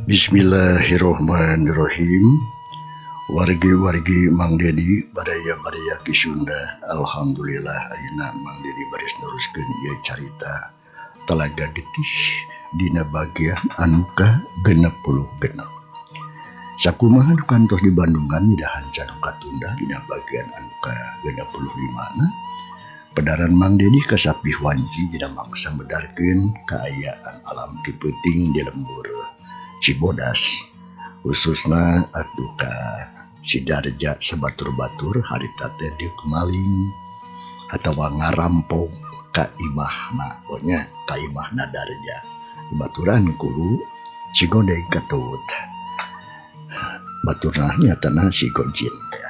Bismillahirrahmanirrahim. Wargi-wargi Mang Dedi baraya-baraya Ki Sunda. Alhamdulillah ayeuna Mang Dedi baris neruskeun ieu carita Talaga Getih dina bagian anu ka 66. Sakumaha nu kantos di Bandungan nyidahan can katunda dina bagian anu ka 65 na. Pedaran Mang Dedi kasapih wanci dina mangsa medarkeun kaayaan alam ti peuting di lembur Cibodas, khususna atuh ka Sidarja sabatur-batur harita teh deuk maling atawa ngarampok ka imahna, nya ka imahna Darja. Baturan ku si Godeg katuut. Baturna nyatana si Gojin teh.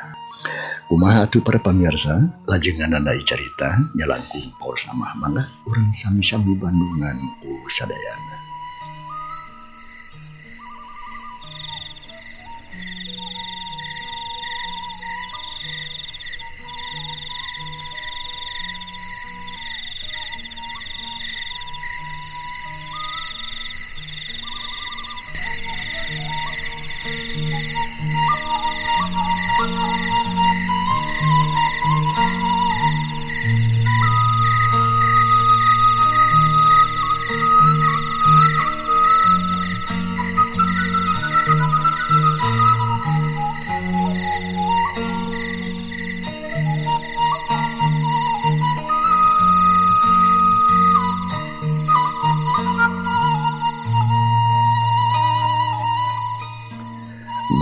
Kumaha atuh para pamirsa, lajenganana carita nya langkung paos mah mangga urang sami-sami bandungan ku sadayana.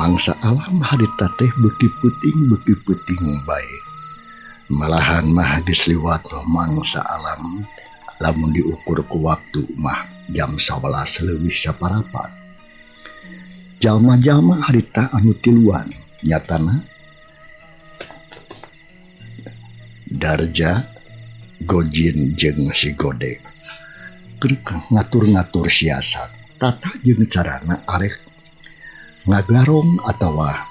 Mangsa alam harita teh beuki peuting bae. Malahan mah geus liwat mangsa alam lamun diukur ku waktu mah jam 11 leuwih saparapat. Jalma-jalma harita anu tiluan nyatana Darja, Gojin jeung si Godeg keur ngatur-ngatur siasat tata jeung carana arek ngagarong atawa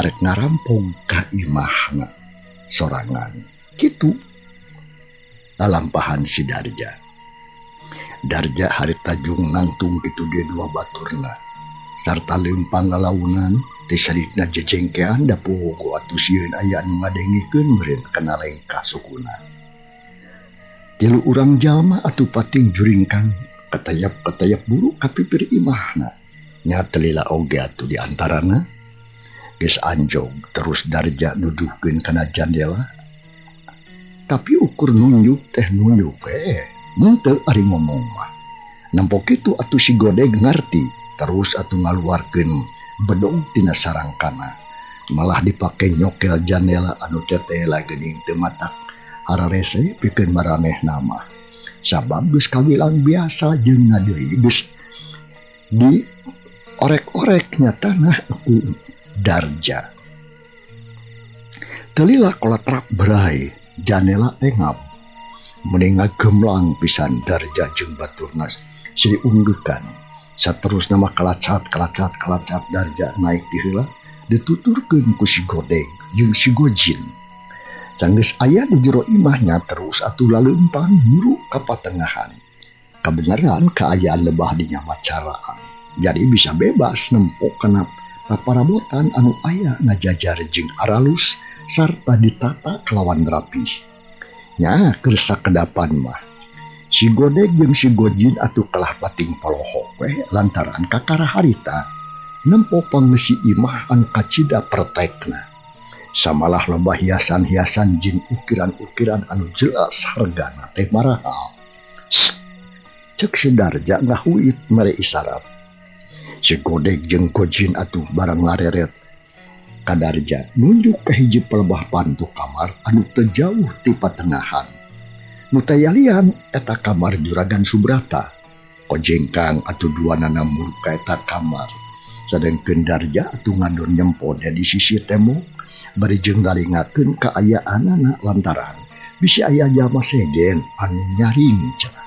arek ngarampok ka imahna sorangan. Kitu lalampahan si Darja. Darja harita jung nangtung kitu ge dua baturna sarta leumpang lalaunan teh sarikna jejengkean da poho atuh sieun aya anu ngadengikeun meureun kana lengkah sukuna. Tilu urang jalma atuh pating juringkang katayap-katayap buru ka pipir imahna. Nya telila oge atuh di antarana geus anjog terus Darja nuduhkeun kana jandela. Tapi ukur nunjuk teh nunjuk we, mun teu ari ngomong mah. Nempo kitu atuh si Godeg ngarti terus atuh ngaluarkeun bedog tina sarangkana. Malah dipake nyokel jandela anu tetela geuning teu matak hararese pikeun maranehna mah. Sabab geus kawilang biasa jeung ngadeui geus di orek-orek nyatana ku Darja. Telila kolatrap berai janela engap meni ngagemlang pisan Darja jeung baturna sri unggekan. Saterusna mah kalacat kalacat kalacat Darja naik ti heula dituturkeun ku si Godeg jeung si Gojin. Sanggeus aya di jero imahnya terus atuh laleumpang muru ka patengahan. Kabeneran kaayaan lebah dinya macaraan. Jadi bisa bebas nempok kana paparabotan anu aya ngajajar jeung aralus sarta ditata kalawan rapih. Nya keur sakedapan mah si Godeg jeung si Gojin atuh kalah pating polohok we lantaran kakara harita nempo pangeusi imah anu kacida pertekna. Samalah loba hiasan-hiasan jeung ukiran-ukiran anu jelas hargana teh marahal. Cek si Darja ngahuit mere isarat. Si Godeg jeung Gojin atuh barang ngareret ka Darja nunjuk ka hiji pelebah pantu kamar anu teu jauh ti patengahan. Nu tayalian eta kamar Juragan Subrata. Kojengkang atuh duanana muruk ka eta kamar. Sadengkeun Darja atuh ngadon nyempo di sisi tembok bari jeung ngalingakeun kaayaanana lantaran bisi aya jalma sejen anu nyaring cenah.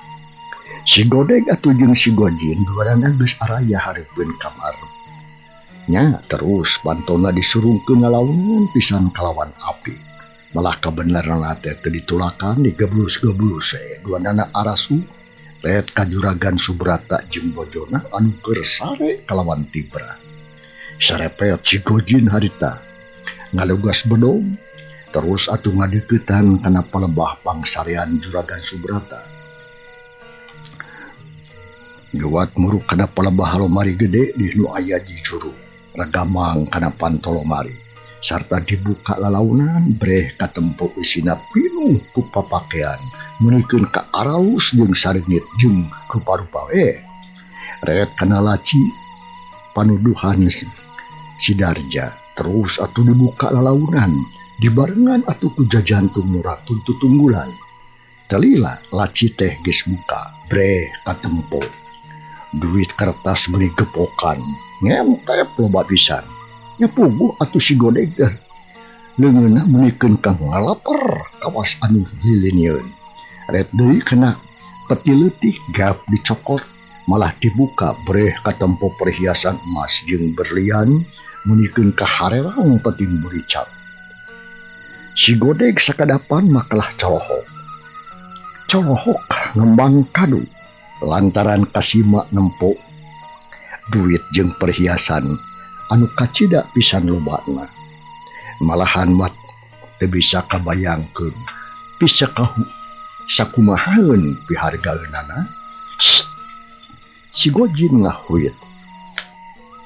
Si Godeg atuh jeung si Gojin duanana geus araya hareupeun kamar. Nya terus pantona disurungkeun ngalaunan pisan kalawan api. Malah kabeneranna teh teu ditulakan digeblus-geblus we duanana arasu Ret ka Juragan Subrata jeung bojona anu keur sare kalawan tibra. Sarepet si Gojin harita ngalugas bedog terus atuh ngadeuketan kana palebah pangsarean Juragan Subrata. Gewat muruk kana palebah lomari gede di nu aya di juru regamang kana panto lomari sarta dibuka lalaunan breh katempo isina pinuh ku papakean meunikeun ka aralus jeung sareungit jeung rupa-rupa we. Ret kana laci panuduhan si Darja terus atuh dibuka lalaunan dibarengan atuh ku jajantung nu ratun tutunggulan. Teu lila laci teh geus muka breh katempo duit kertas meuni gepokan ngentep loba pisan. Nya puguh atuh si Godeg teh leungeunna meunikeun ka ngalaper kawas anu lilinieun. Ret deui kana peti leutik gap dicokot malah dibuka breh katempo perhiasan emas jeung berlian meunikeun ka harerang penting buricak. Si Godeg sakadapan makalah colohok. Colohok ngembang kadu lantaran kasima nempo duit jeung perhiasan anu kacida pisan lobana. Malahan mah teu bisa kabayangkeun bisa kahu sakumahaeun pihargaeunana. Si Gojin ngahuit.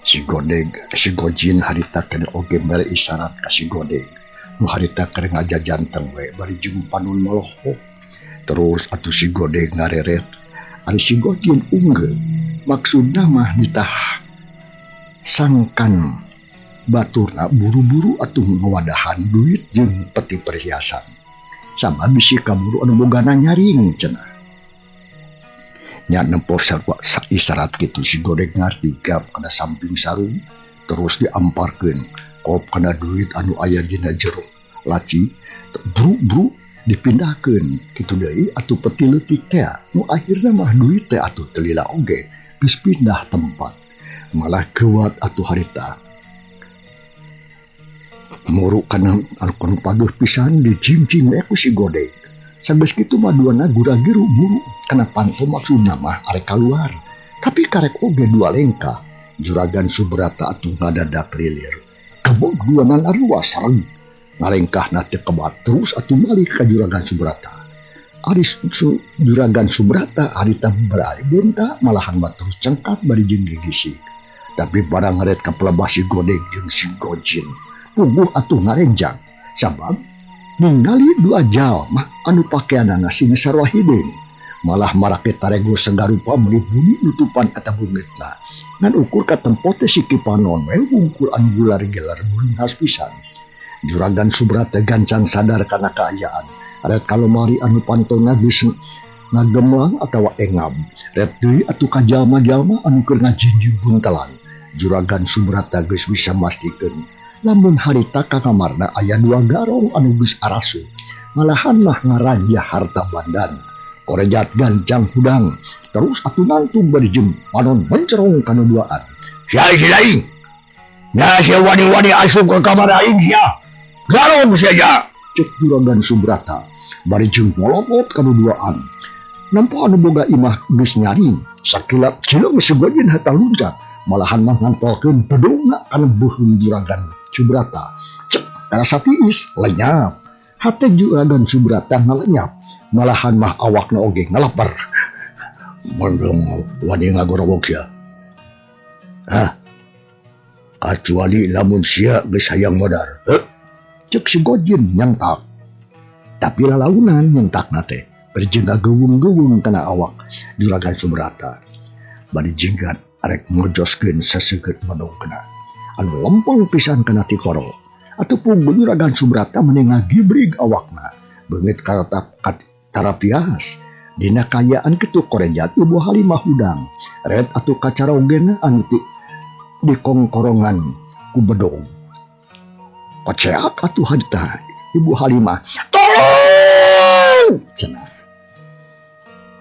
Si Godeg si Gojin harita keneh oge mere isyarat ka si Godeg nu harita keur ngajajanteng we bari jeung panon molohok. Terus atuh si Godeg ngareret ari si Gojin unggeuh maksudna mah nitah sangkan baturna buru-buru atuh ngawadahan duit jeung peti perhiasan. Sabab bisi kaburu anu bogana nyaring cenah. Nya nempo sarua isyarat kitu si Godeg ngarti gap kana samping sarung terus diamparkeun kop kana duit anu aya dina jero laci bru-bru dipindahkeun kitu deui atuh peti leutik teh nu akhirna mah duit teh atuh teu lila oge geus pindah tempat. Malah keuat atuh harita muru kana anu paduh pisan dijingcing we ku si Godeg. Sageus kitu mah duana gura-giru muru kana panto maksudna mah arek kaluar. Tapi karek oge dua lengkah Juragan Subrata atuh ngadadak lilir. Gebog duana laruas sareng ngalengkahna teu kebat terus atuh malik ka Juragan Subrata. Ari Juragan Subrata harita berari benta malahan mah terus cengkat bari jeung gigisik. Tapi barang ngeret ka pelebah si Godeg jeung si Gojin puguh atuh ngarenjang sabab ningali dua jalma anu pakeanana sing sarua hideung malah marake tarego sagarupa meuni buni nutupan eta beungeutna ngan ukur katempo teh si Ki Panon we wungkul anu gular-gelar beunghas pisan. Juragan Subrata gancang sadar kana kaayaan ret ka lomari anu pantona geus ngagemlang atawa engab ret deui atuh ka jalma-jalma anu keur ngajinjing buntelan. Juragan Subrata geus bisa mastikeun lamun harita ka kamarna aya dua garong anu geus arasup malahan mah ngaranjah harta bandana. Korejat gancang hudang terus atuh nangtung bari jeung panon mencerong kana duaan. Sia aing nya sia wani-wani asup ka kamar aing sia. Garong sia ja cek Juragan Subrata bari jeung molopot kana duaan. Nempo anu boga imah geus nyaring sakilat cileung si Gojin hata luncat malahan mah ngantolkeun bedugna kana beuheung Juragan Subrata. Cek karasa tiis lenyap. Hate Juragan Subrata ngalenyap malahan mah awakna oge ngalaper. Mendung wani ngagorowok sia. Hah? Kacuali lamun sia geus hayang modar. Heuh? Cek si Gojin nyentak. Tapi lalaunan nyentakna teh bari jeung ngageuweung-geuweung kana awak Juragan Subrata. Bari jinggat arek ngojoskeun saseukeut bedogna anu lempeng pisan kana tikoro. Atuh puguh Juragan Subrata meni ngagibrig awakna beungeut karatap tarapias. Dina kaayaan kitu korejat Ibu Halimah hudang ret atuh kacarogena anu ti dikongkorongan ku bedog. Koceak atuh harita Ibu Halimah, tolong cenah.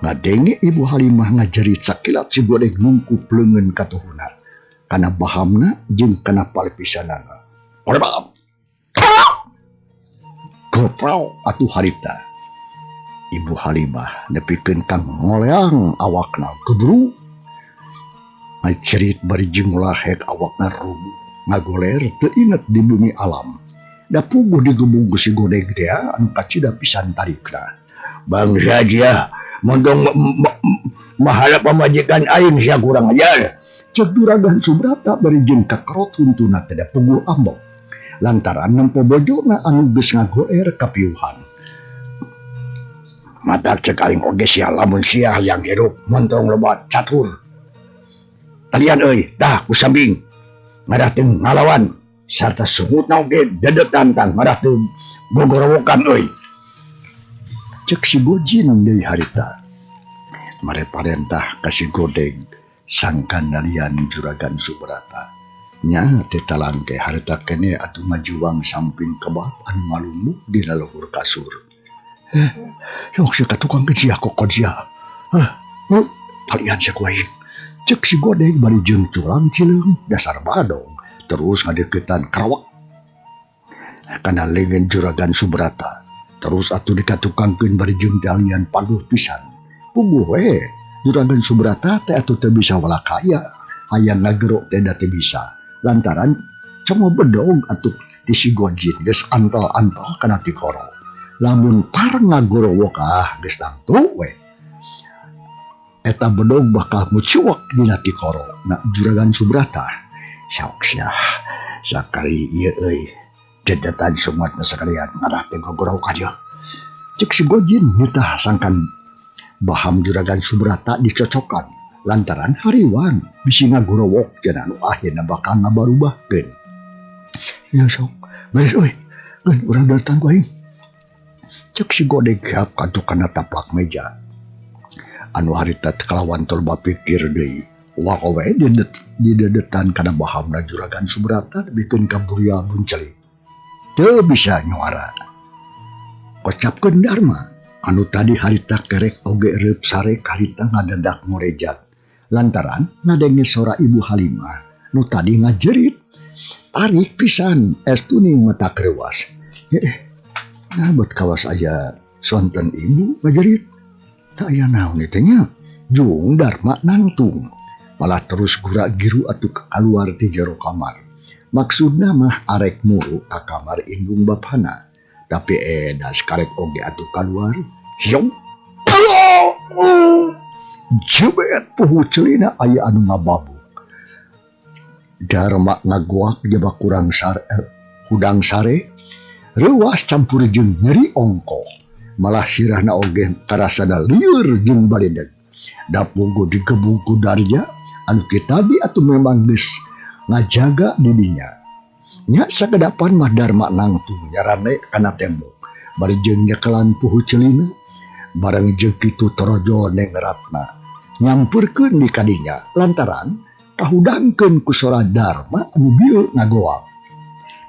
Ngadenge Ibu Halimah ngajerit sakilat si Godeg nungkup leungeun katuhuna kana bahamna jeung kana palepisanana. Goprau atuh harita. Ibu Halimah nepikeun ka ngoleang awakna gebru ngacerit bari jeung lahek awakna rubuh ngagoler teu inget di bumi alam da puguh digebug ku si Godeg teh anu kacida pisan tarikna. Bangsa sia mondong mahala pamajikan aing sia kurang ajar. Cek Juragan Subrata bari jeung kakerot huntuna teh da puguh ambek lantaran nempo bojona anu geus ngagoler kapiuhan. Matak cek aing oge sia lamun sia yang hirup montong loba catur. Talian euy tah ku sambing ngadah teu ngalawan sarta sungutna oge dedetan tang ngadah teu gogorowokan euy. Cek si Gojin deui harita. Mare parentah ka si Godeg sangkan nalian Juragan Subrata. Nya teh talangke harita kene atuh ngajuang samping kebat anu ngalumbuk dina luhur kasur. Yok sia ka tukang geus sia kokod sia. Hah, talian sia ku aing. Cek si Godeg bari jeung culang cileung dasar badong terus ngadeukeutan karawak kana leungeun Juragan Subrata. Terus atuh dikatukangkeun bari jeung talian paguh pisan. Puguh we Juragan Subrata teh atuh teu bisa walakaya hayang ngagero teh da teu bisa lantaran congo bedog atuh ti si Gojin geus antal-antal kana tikoro. Lamun par ngagorowok ah geus tangtu we eta bedog bakal mucuwak dina tikoro na Juragan Subrata. Sok sia sakali ieu euy dedetan sungatna sakalian ngarah teh gogorowokan ieu. Cek si Gojin nitah sangkan baham Juragan Subrata dicocokan lantaran hariwang bisi ngagorowok cenah nu akhirna bakal ngabarubahkeun. Ya sok beres euy geun urang datang ku aing. Cek si Godeg heap kantu kana taplak meja. Anu harita kalawan tolba pikir deui. Wako we didedetan kana bahamna Juragan Subrata bikin kaburia buncelik. Teu bisa nyuara. Kocapkeun Dharma anu tadi harita kerek oge reup sarek harita ngadadak ngorejat. Lantaran ngadenge sora Ibu Halimah nu tadi ngajerit. Tarik pisan es tuning mata kreuas. Nah buat kawas aya sonten ibu ngajerit. Tak aya naon teh nya. Jung Dharma nangtung. Malah terus gerak giru atuh keluar ti jero kamar. Maksudna mah arek muru ka kamar indung bapana. Tapi edas karek oge atuh kaluar. Hyong. Jebet puhu celina aya anu ngababuk. Dharma ngagoak jaba kurang hudang sare. Reuas campur jeung nyeri ongkoh. Malah sirahna oge karasana lieur jeung baledeg. Da puguh digebug ku Darja anu kitadi atuh memang geus ngajaga didinya. Nya sakedapan mah Dharma nangtung nyarane kana tembok. Bari jeung nyekelan puhu celina bareng jeung kitu torojo Neng Ratna nyamperkeun di kadinya lantaran kahudangkeun ku sora Dharma anu bieu ngagoak.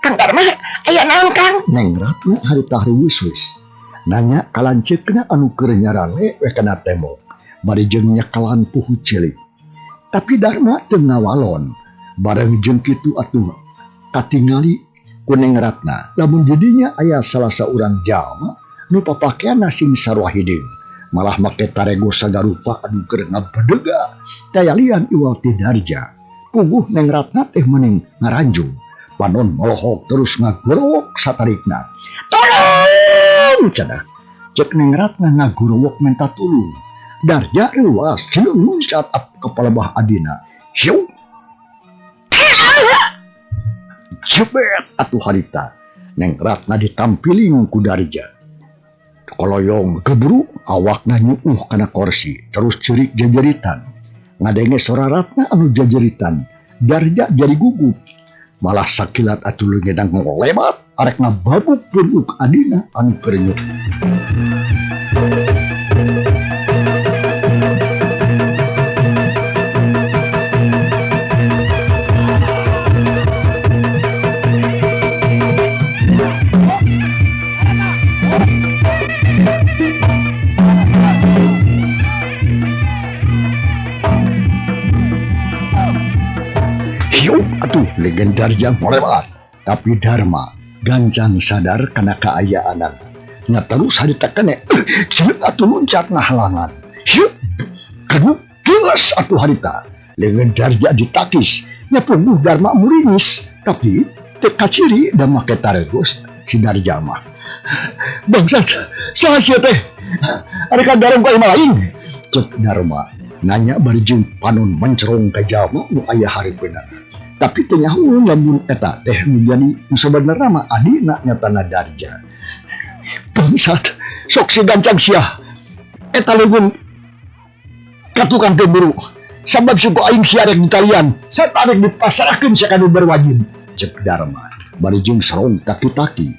Kang Dharma, aya naon Kang? Neng Ratna harita hariwis-wis. Nanya kalanceukna anu keur nyarale we kana tembok bari jeung nyekelan puhu ceuli. Tapi Dharma teu ngawalon. Bareng jeung kitu atuh katingali ku Neng Ratna lamun didinya aya salah saurang jalma nu papakeanna sing sarua hideung. Malah make tarego sagarupa anu keur ngabedega tayalian iwal ti Darja. Puguh Neng Ratna teh meuning ngaranjung. Panon molohok terus ngagorowok satarikna. Tolong cenah. Cek Neng Ratna ngagorowok minta tulung. Darja reuas jeung muncat ap ka palebah adina. Hiu. Jebet atuh harita. Neng Ratna ditampiling ku Darja. Koloyong gebru awakna nyuuh kana korsi terus ceurik jajeritan. Ngadenge sora Ratna anu jajeritan. Darja jadi gugup. Malah sakilat atuh leungeunna ngolebat arek ngababuk punuk adina anu keur nyuuh. Atuh legendarja molebat. Tapi Dharma gancang sadar kana kaayaanana. Nya terus harita kene jeung atuh luncat ngahalangan. Hieup keduk geus atuh harita. Leungeun Darja ditakis. Nya puguh Darma muringis tapi teu kaciri da make taregos si Darja mah. Bangsat, saha sia teh? Ari ka garong ka imah aing? Cek Darma nanya bari jeung panon mencerong ka jalma nu aya hareupeunna. Tapi teu nyaho lamun eta teh nu jadi nu sabenerna mah adina nyatana Darja. Bangsat, sok si gancang sia. Eta leungeun ka tukang pemburu. Sabab suku aing sia rek ditalian, sarta rek dipasrahkeun sia ka nu berwajib. Cek Darma bari jeung serong taki-taki.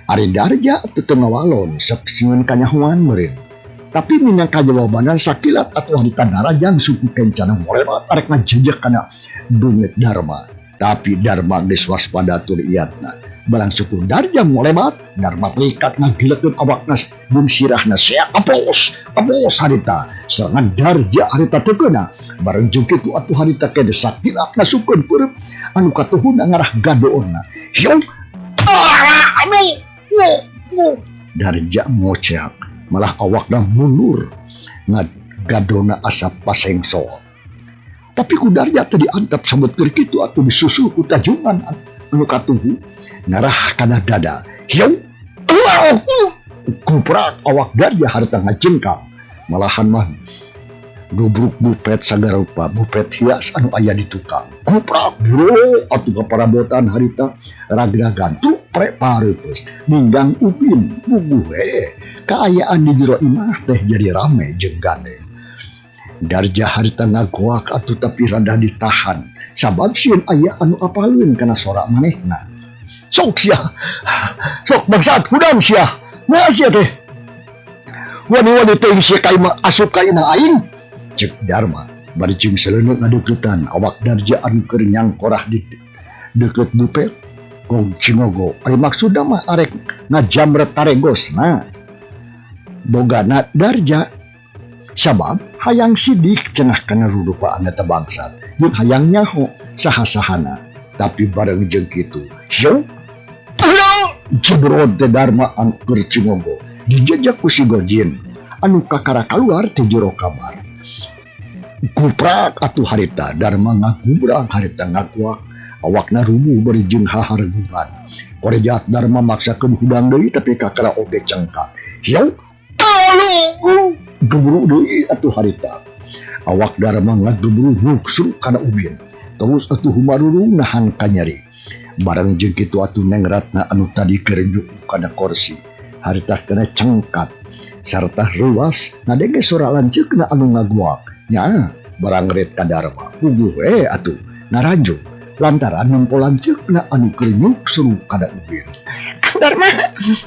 Ari Darja teu teu ngawalon sok sieun kanyahoan meureun. Tapi minangka jawabanan sakilat atuh harita narajang suku kencana morebat arek ngajejek kana beungeut Darma. Tapi Darma geus waspada tur iatna. Barang suku Darja molebat, Darma rikat ngagilekeun awakna jeung sirahna seak apos, apos harita. Serangan Darja harita teu keuna. Bareng jeung kitu atuh harita kede sakilat ngasupkeun peureub anu katuhuna ngarah gadoonna. Hiung! Ah, anu! Darja ngoceak, malah awakna mundur ngagadona asa pasengsol. Tapi ku Darja teu diantep sabet keur kitu atuh disusul ku tajungan anu katuhu ngarah kana dada. Hiung! Kuprak awak Darja harita ngajengkang. Malahan mah dubruk bupet sagarupa bupet hias anu aya di tukang. Kuprak bro atuh kaparabotan harita ragragan truk prek pareupeus ninggang ubin bubuh we. Kaayaan di jero imah teh jadi rame jeung gandeng. Darja harita ngagoak atuh tapi rada ditahan sabab sieun aya anu apaleun kana sora manehna. Sok sia, sok bangsat hudang sia, naha sia teh? Wani-wani teuing sia ka imah asup ka imah aing? Cek Darma bari jeung seleuneu ngadeuketan awak Darja anu keur nyangkorah di deukeut bupet. Gong cingogo ari maksudna mah arek ngajamret taregosna. Bogana Darja sabab hayang sidik cenah kana rurupaan eta bangsat jeung hayang nyaho saha-sahana. Tapi bareng jeung kitu hieu jebrod teh Darma anu keur cingogo dijejak ku si Gojin anu kakara kaluar ti jero kamar. Kuprak atuh harita Darma ngagubrang harita ngakuak awakna rubuh bari jeung hahargungan. Korejat Darma maksakeun hudang deui tapi kakara oge cengkat. Hieu gebru deui atuh harita. Awak Darma ngagebru nuksruk kana ubin. Terus atuh humarurung nahan kanyeri. Bareng jeung kitu atuh Neng Ratna anu tadi keur nyukup kana korsi harita kena cengkat sarta reuas ngadenge sora lanceukna anu ngaguak. Nya barang ret ka Darma puguh we atuh naranjuk lantaran nempo lanceukna anu keur nyuksruk kana ubin. Kang Darma.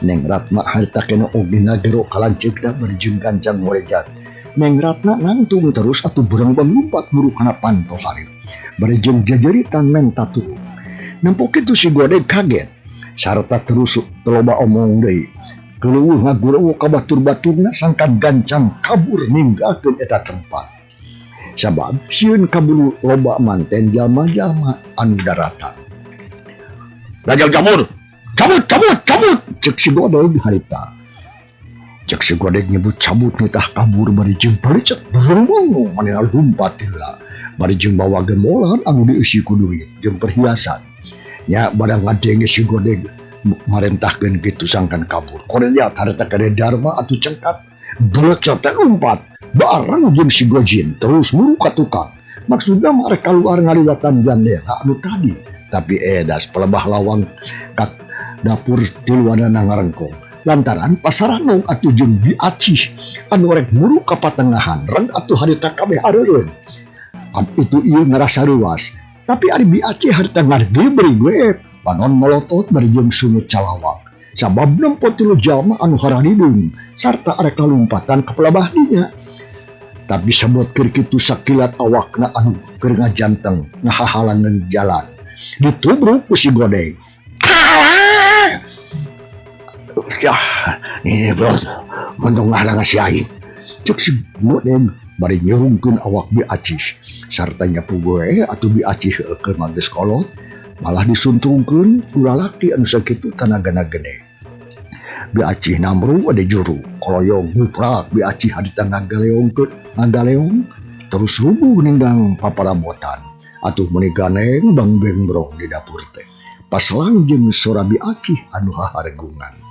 Neng Ratna harita kena oge ngagero ka lanceukna bari jeung gancang ngorejat. Neng Ratna nangtung terus atuh beurang lumpat muru kana panto hareup bari jeung jajeritan menta tulung. Nempo kitu si Godeg kaget sarta terus loba omong deui. Keuleuh ngagureuh ka batur-baturna sangkan gancang kabur ninggalkeun eta tempat. Sabab sieun kaburu loba manten jalma-jalma anu daratang. Gajal jamur, cabut cabut cabut cek si Godeg harita. Cek si Godeg nyebut cabut nitah kabur bari jeung palicet berembung manehna lumpat heula. Bari jeung bawa gemolan anu dieusi ku duit jeung perhiasan. Nya barang ngadenge si Godeg marentahkeun kitu sangkan kabur. Koreliat harita kade Darma atuh cengkat belecet teh lumpat. Barang jeung si Gojin terus muru ka tukang. Maksudna mah rek kaluar ngaliwatan jandela anu tadi. Tapi edas pelebah lawang ka dapur tiluanana ngarengkong. Lantaran pasaranong atuh jeung Bi Acih anu rek muru ka patengahan reng atuh harita kabeh areureun. Itu ieu ngarasa reuas. Tapi ari Bi Acih harita ngargebrig we panon molotot bari jeung sungut calawak. Sabab nempo tilu jalma anu hararidung sarta arek lalumpatan ka pelabah dinya. Tapi sabot keur kitu sakilat awakna anu keur ngajanteng ngahahalangeun jalan. Ditubruk ku si Godeg. Alah! Yah, ini bro, mendung ngahalangan si aing. Cek si Godeg bari nyurungkeun awak Bi Acih. Sarta nyapu goe atuh Bi Acih keur mah geus kolot, malah disuntrungkeun ku lalaki anu sakitu tanagana gede. Bi Acih namru di juru koloyong guprak Bi Acih harita ngagaleongkeun ngagaleong terus rubuh ninggang paparabotan atuh meuni ganeng bangbeng brong di dapur teh paslang jeung sora Bi Acih anu hahargungan.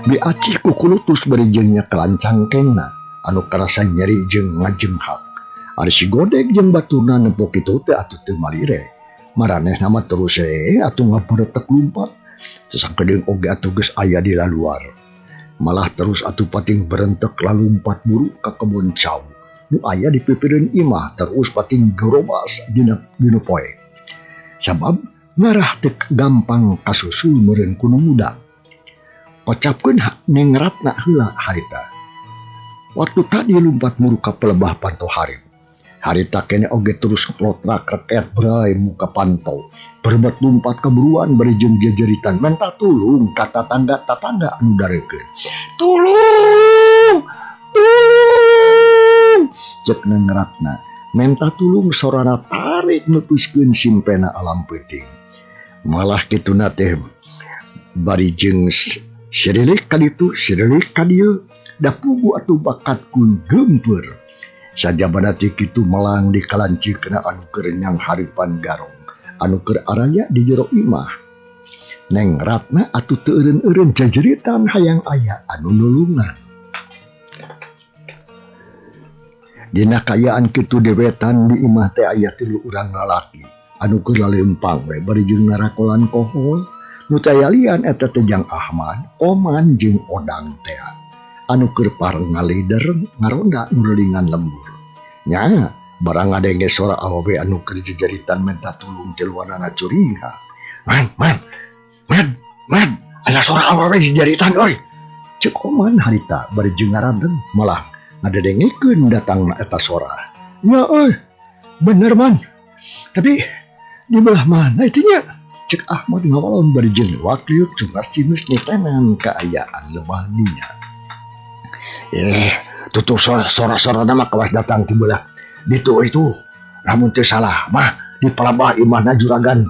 Bi Acih kukulutus bari jeung nyekelan cangkengna anu karasa nyeri jeung ngajenghak. Ari si Godeg jeung baturna nempo kitu teh atuh teu malire. Maranehna mah terus atuh ngaperetek lumpat. Sasakedeung oge atuh geus aya di laluar. Malah terus atuh pating berentek lalumpat buru ka kebon cau. Nu aya di pipireun imah terus pating gerobas dina poe. Sabab ngarah teu gampang kasusul meureun ku nu muda. Kocapkeun Neng Ratna heula harita. Waktu tadi lumpat muru ka pelebah panto hareup. Harita kene oge terus klotrak reket bray muka panto. Berbet lumpat keburuan bari jeung jejeritan menta tulung ka tatangga-tatangga anu dareukeun. Tulung! Tulung! Cek Neng Ratna. Menta tulung sorana tarik neupeuskeun simpena alam peuting. Malah kituna teh bari jeung sirilik ka ditu, sirilik ka dieu, da pugu atuh bakat kun geumpeur. Sajabana ti kitu melang di kalancikeuna anu keur nyang hareupan garong, anu keur araya di jero imah. Neng Ratna atuh teu eureun-eureun jejeritan hayang aya anu nulungan. Dina kaayaan kitu dewetan di imah teh aya tilu urang lalaki anu keur lalempang we bari jeung ngarakolan kohol. Nu tayalian eta teh Jang Ahmad, Oman jeung Odang teh anu keur pareng ngalider ngaronda ngurulingan lembur. Nya, barang ngadenge sora awewe anu keur jejeritan menta tulung tiluanana curiga. Man, man, man, man, aya sora awewe jejeritan euy. Ceuk Oman harita bari jeung ngaradeg malah ngadedengekeun datangna eta sora. Nya euy, bener man. Tapi di belah mana itu nya? Cek Ahmad ngawalon bari jeung wakliuk cungas cimus nitenan kaayaan lebah dinya. Tutur sora-sora nama kawas datang ti belah ditu itu. Lamun teu salah mah di palabah imahna juragan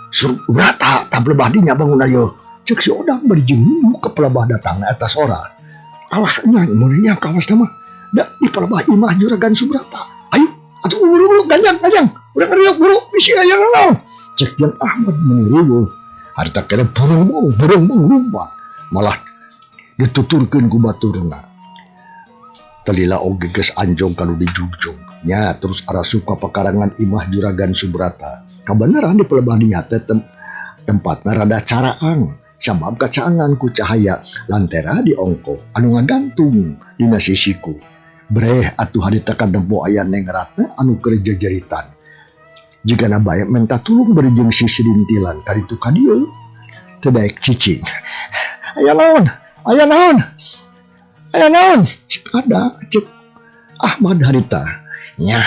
Subrata tah lebah dinya bangun ayo. Cek si Odang bari jeung nunggu ka palabah datangna eta sora. Alah nya mun nya kawas mah da di palabah imah juragan Subrata. Ayo atuh buru-buru ganjang-ganjang. Urang riuk buru bisi aya naon. Cek Jang Ahmad meuni riweuh. Harita kene burung-burung lumpat. Malah dituturkeun ku baturna. Telila oge geus anjong ka nu dijugjug. Nya terus arasup ka pakarangan imah juragan Subrata. Kabeneran di pelebah dinya teh tempatna rada caraang. Sabab kacaangan ku cahaya lantera di ongkoh anu ngagantung dina sisiku. Breh atuh harita katempo aya Neng Ratna anu keur jejeritan. Jigana bae menta tulung bari jeung sisirintilan karitu ka dieu teu daek cicing. Aya naon? Aya naon? Aya naon? Cek ada cek Ahmad harita. Nya,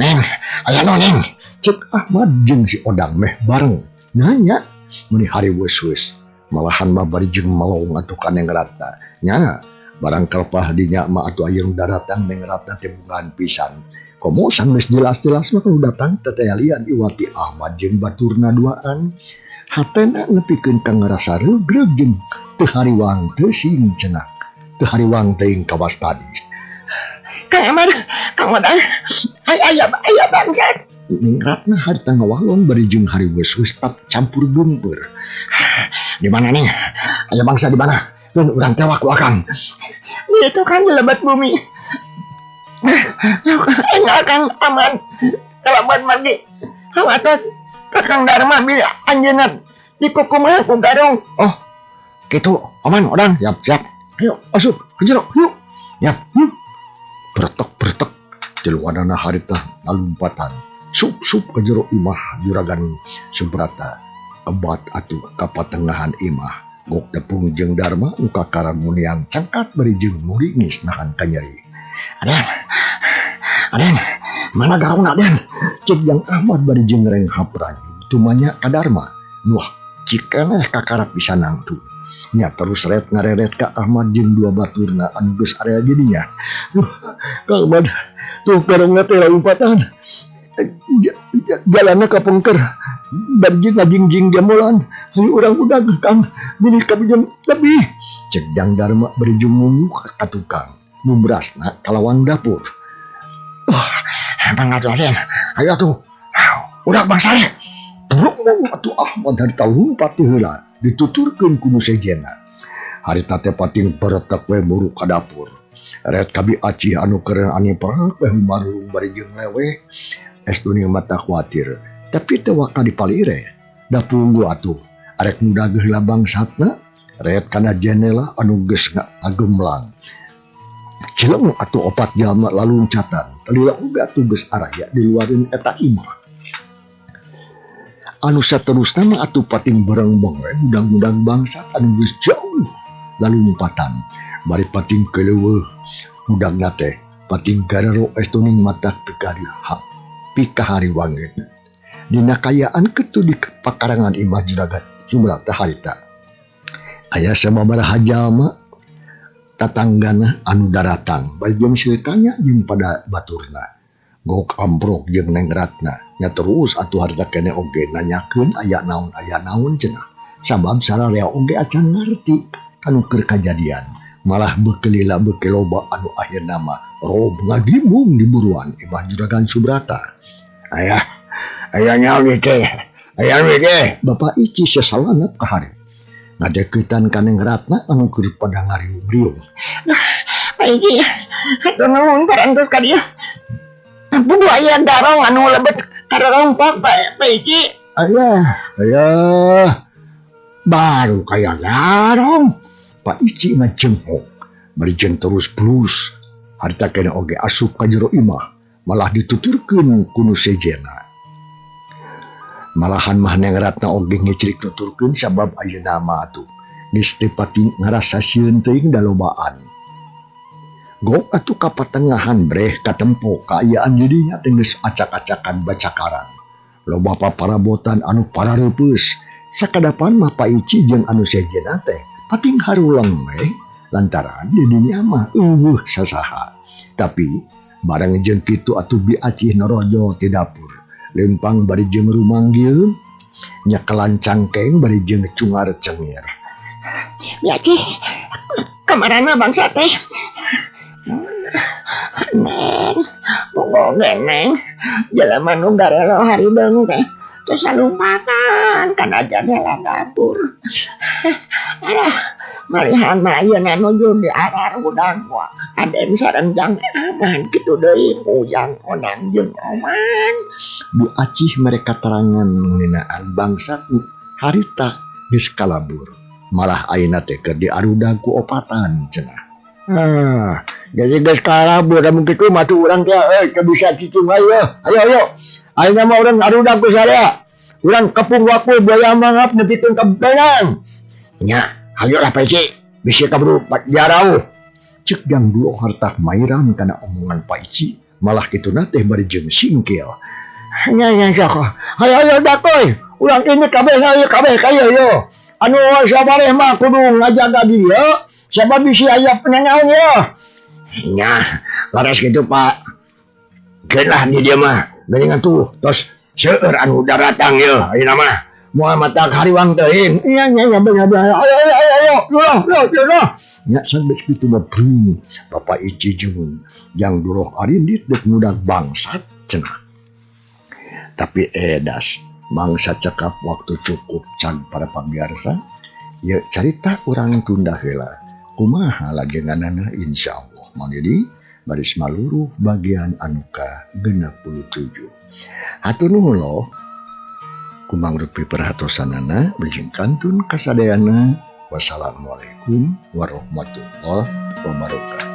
Neng, aya naon Neng? Cek Ahmad jeung si Odang meh bareng nanya meuni hariweus-weus. Malahan mah bari jeung melong atuh ka Neng Ratna. Nya, barang kalpah dinya mah atuh aya nu daratang Neng Ratna teh bungahan pisan. Komo sanggeus jelas-jelas mah nu datang teh tayalian iwati Ahmad jeung baturna duaan. Hatena nepikeun ka ngarasa reugreug jeung teu hariwang teu sing cenah. Teu hariwang teuing kawas tadi. Kang Ahmad, Kang Odang, aya aya bangsat. Neng Ratna harita ngawalon bari jeung hariweus-weus campur geumpeur. Di mana Neng? Aya bangsa di mana? Keun urang tewak ku akang. Itu kan lebat bumi. Enggak Kang aman. Kalaban mandi. Hawatot Kakang Darma bila anjeunna dikukumaha ku Garong. Oh, kitu Oman Odang, siap siap. Ayo asup ka jero, yuk. Yap. Bertek-bertek tiluanana harita lalumpatan. Sup-sup ka jero imah juragan Subrata. Kebat atuh ka patengahan imah. Gok tepung jeung Darma nu kakara muniang cangkat bari jeung muringis nahan kanyeri. Adan, Aden, mana garongna Den? Cek Jang Ahmad bari jeung renghap ranjug tumanya ka Darma. Nuh cikeneh kakarap bisa nangtung. Nya terus ret ngareret ka Ahmad jeung dua baturna anu geus area jadinya. Duh, Kang Ahmad, tuh garongna teh lompatan. Jalanna kapengker. Bari jeung ngajingjing gamelan. Hayu urang udag Kang, bilih kabijeng lebih. Cek Jang Darma bari jeung nunjuk ka tukang. Nu berasna kalawang dapur. Emang atuh Aden, ayo tuh. Udah Bang Saleh. Rung atuh Ahmad harita lumpat ti heula dituturkeun ku nu sejenna. Harita teh pating beretek we muru ka dapur. Ret ka Bi Acih anu keur ani prak we humarulung bari jeung leweh. Es dunia mata khawatir, tapi teu waka dipalire. Da punggu atuh arek ngudag heula bangsatna ret kana jendela anu geus ngagemlang. Cileng atuh opat jalma laluncatan. Talila oge atuh geus araya di luareun eta imah. Anu saterusna mah atuh pating berengbeng we ngudag-ngudag bangsat anu geus jauh lalumpatan. Bari pating keuleuweuh ngudagna teh pating garero estuning mata pikahariwangeun. Dina kayaan kitu di pakarangan imah juragan Subrata harita. Aya sababaraha jalma tatanggana anu daratang bari jeung silih tanya jeung pada baturna. Gok amprok jeung Neng Ratna nya terus atuh harita keneh oge nanyakeun aya naon cenah. Sabab sararea oge acan ngarti kanu keur kajadian. Malah beuki lila beuki loba anu akhirna mah rob ngagimung di buruan imah juragan Subrata. Ayah, aya nyaon ieu teh? Aya ieu teh? Bapak Ici sasalanap ka hareup. Ngadeukeutan ka Neng Ratna anu keur pada ngariung-riung. Nah, Pak Ici, hatur nuhun parantos ka dieu. Kudu aya garong anu lebet karerompak Pak Ici. Ayah, ayah, baru kaya garong. Pak Ici ngajengkok, bari jeung terus blus. Harita keneh oge asup ka jero imah, malah dituturkeun ku nu sejenna. Malahan mah Neng Ratna oge ngicrik nuturkeun sabab ayeuna mah atuh geus teu pati ngarasa sieun teuing dalobaan. Gok atuh ka patengahan breh katempo kaayaan didinya teh geus acak-acakan bacakaran. Loba paparabotan anu parareupeus. Sakadapan mah Pak Ici jeung anu sejenna teh pating haruleng we lantaran didinya mah euweuh sasaha. Tapi bareng jeung kitu atuh Bi Acih norojo ti dapur. Lempang bari jeung rumanggieun nya kelancangkeng bari jeung cungar cengir. Bi Acih, kamarana bangsa teh? Neng, pokoknya neng, jelema nu garelo harideung teh terus lompatan kana jendela dapur. Alah, malihan mah ayeuna nuju diararudag ku Aden sareng Jang Aman kitu deui Ujang Onang jeung Oman. Bu Acih mere katerangan ngeunaan bangsat harita geus kalabur. Malah ayeuna teh keur diarudag ku opatan cenah. Ah, jadi geus kalabur lamun kitu mah tuh urang teh euy teu bisa cicing wae yeuh. Ayo ayo. Ayeuna mah urang arudag ku sarea. Urang kepung waktu buaya mangap nepikeun ka benang. Nya, hayu lah Pak Ici, bisi kaburu diarauh. Cek Jang Dulo harta mairan kana omongan Pak Ici, malah kituna teh bari jeung singkil. Nya nya sok. Hayu ayo dakoy. Urang ini kabeh ayo kabeh ka ieu yo. Anu sabareh mah kudu ngajaga di dieu, sabab bisi aya penanaon ye. Nya, laras kitu Pak. Keun lah di dieu mah. Geuningan tuh tos seueur anu daratang ye ayeuna mah. Moal matak hariwang teuing. Nya nya nya bener bener. Ayo ayo ayo ayo. Duloh duloh duloh. Nya sageus kitu mah bring Bapak Ici jeung Jang Duloh arindit deuk ngudag bangsat cenah. Tapi edas mangsa cekap waktu cukup can para pamirsa. Ieu carita urang tunda heula. Kumaha lajenganana insyaallah. Mang Didi baris maluruh bagian anu ka 67. Hatur nuhun loh. Kumang rupi perhatosanana wilujeng kantun kasadayana. Wassalamualaikum warahmatullahi wabarakatuh.